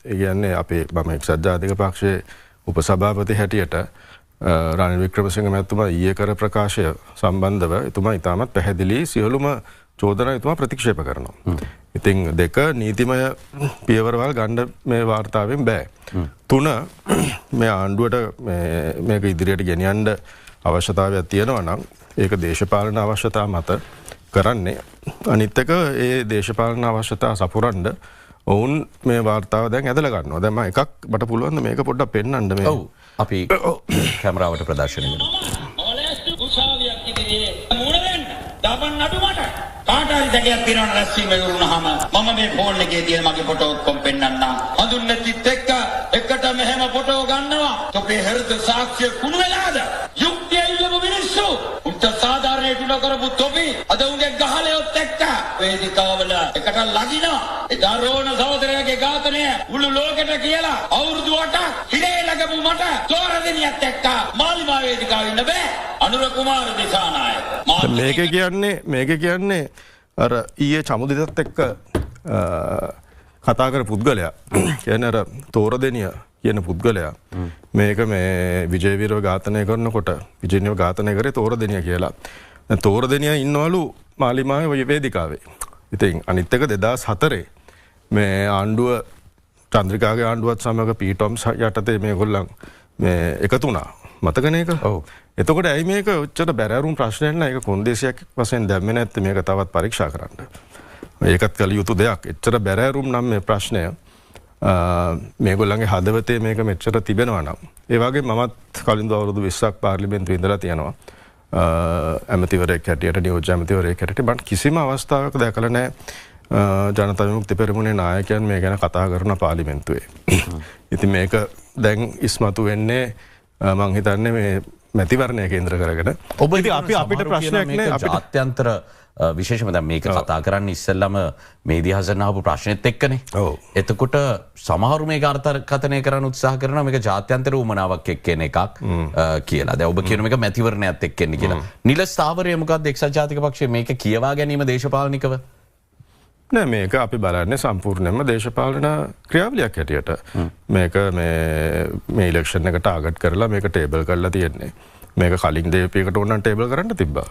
ඒ කියන්නේ අපේ මම එක්සත් ජාතික පක්ෂයේ උපසභාපති හැටියට රනිල් වික්‍රමසිංහ මැතිතුමා ඊයේ කර ප්‍රකාශය සම්බන්ධව එතුමා ඉතාමත් පැහැදිලි සියලුම චෝදනා එතුමා ප්‍රතික්ෂේප කරනවා. ඉතින් දෙක, නීතිමය පියවරවල් ගන්න මේ වාර්තාවෙන් බෑ. තුන, මේ ආණ්ඩුවට මේක ඉදිරියට ගෙනියන්න අවශ්‍යතාවයක් තියෙනවා නම් ඒක දේශපාලන අවශ්‍යතා මත කරන්නේ. අනිත් එක ඒ දේශපාලන අවශ්‍යතා සපුරන්න ඔවුන් මේ වාර්තාව දැන් ඇදලා ගන්නවා. දැන් මම එකක් මට පුළුවන් මේක පොඩ්ඩක් පෙන්වන්න මේ. ඔව්. අපි කැමරාවට ප්‍රදර්ශනය කරමු. උසාවියක් ඉදිරියේ මුණ දෙන්න. දමන්න අඩු මට. කාට හරි සැකයක් තියෙනවා නම් රැස්වීම ඉවර වුණාම මම මේ ෆෝන් එකේ තියෙන මගේ ෆොටෝ ඔක්කොම පෙන්නන්නම්. හඳුන්නැතිත් එක්ක එකට මෙහෙම ෆොටෝ ගන්නවා. තොපේ හෘද සාක්ෂිය කුණු වෙලාද? යුක්තිය ඉල්ලපු මිනිස්සු උන්ට සාධාරණයට උඩ කරපු තොපි අද උන්ගේ ගහලයොත් එක්ක වේදිකාවල එකට ලගිනවා. එදා රෝණ සහෝදරයාගේ ඝාතනය මුළු ලෝකෙට කියලා අවුරුදු 8ක් හිරේ ලගපු මට තෝරදෙනියත් එක්ක මාලිමා වේදිකාවේ ඉන්න බෑ. අනුර කුමාර දිසානායක. මේක කියන්නේ අර ඊයේ චමුදිතත් එක්ක කතා කර පුද්ගලයා කියන්නේ අර තෝරදෙනිය කියන පුද්ගලයා මේක මේ විජේවීරව ඝාතනය කරනකොට විජේවීරව ඝාතනය කරේ තෝරදෙනිය කියලා. දැන් තෝරදෙනිය ඉන්නවලු මාලිමාවේ වේදිකාවේ. ඉතින් අනිත් එක 2004 මේ ආණ්ඩුව චන්ද්‍රිකාගේ ආණ්ඩුවත් සමග පීටොම්ස් යටතේ මේගොල්ලන් මේ එකතු වුණා. මතකනේ ඒක? ඔව්. එතකොට ඇයි මේක ඔච්චර බැරෑරුම් ප්‍රශ්නයක් නෑ? ඒක කොන්දේසියක් වශයෙන් දැම්මේ නැත්තේ මේක තවත් පරීක්ෂා කරන්න. ඒකත් කළ යුතු දෙයක්. එච්චර බැරෑරුම් නම් මේ ප්‍රශ්නය මේගොල්ලන්ගේ හදවතේ මේක මෙච්චර තිබෙනවා නම්. ඒ වගේ මමත් කලින් අවුරුදු 20ක් පාර්ලිමේන්තුවේ ඉඳලා තියෙනවා. ඇමතිවරයෙක් හැටියට, නියෝජ්‍ය ඇමතිවරයෙක් හැටියට මං කිසිම අවස්ථාවක දැකලා නෑ ජනතා විමුක්ති පෙරමුණේ නායකයන් මේ ගැන කතා කරන පාර්ලිමේන්තුවේ. ඉතින් මේක දැන් ඉස්මතු වෙන්නේ මං හිතන්නේ මේ මැතිවරණය කේන්ද්‍ර කරගෙන. ඔබ ඉතින් අපිට ප්‍රශ්නයක් නෑ. අපිට ජාත්‍යන්තර විශේෂම දැන් මේක කතා කරන්න ඉස්සෙල්ලම මේ ඉතිහාසයෙන් අහපු ප්‍රශ්නෙත් එක්කනේ. එතකොට සමහරු මේක අර්ථකථනය කරන්න උත්සාහ කරනවා මේක ජාත්‍යන්තර උවමනාවක් එක්ක එන එකක් කියලා. දැන් ඔබ කියන මේක මැතිවරණයත් එක්ක එන්නේ කියලා. නිල ස්ථාවරය මොකක්ද එක්සත් ජාතික පක්ෂයේ මේක කියවා ගැනීම දේශපාලනිකව? නෑ, මේක අපි බලන්නේ සම්පූර්ණයෙන්ම දේශපාලන ක්‍රියාවලියක් හැටියට. මේක මේ ඉලෙක්ෂන් එක ටාගට් කරලා මේක ටේබල් කරලා තියෙන්නේ. මේක කලින් දේපීකට ඕන නම් ටේබල් කරන්න තිබ්බා.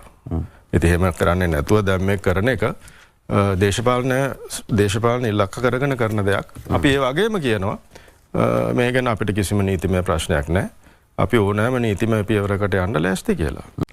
ඉතින් එහෙම කරන්නේ නැතුව දැන් මේ කරන එක දේශපාලන ඉලක්ක කරගෙන කරන දෙයක්. අපි ඒ වගේම කියනවා මේ ගැන අපිට කිසිම නීතිමය ප්‍රශ්නයක් නෑ. අපි ඕනෑම නීතිමය පියවරකට යන්න ලෑස්ති කියලා.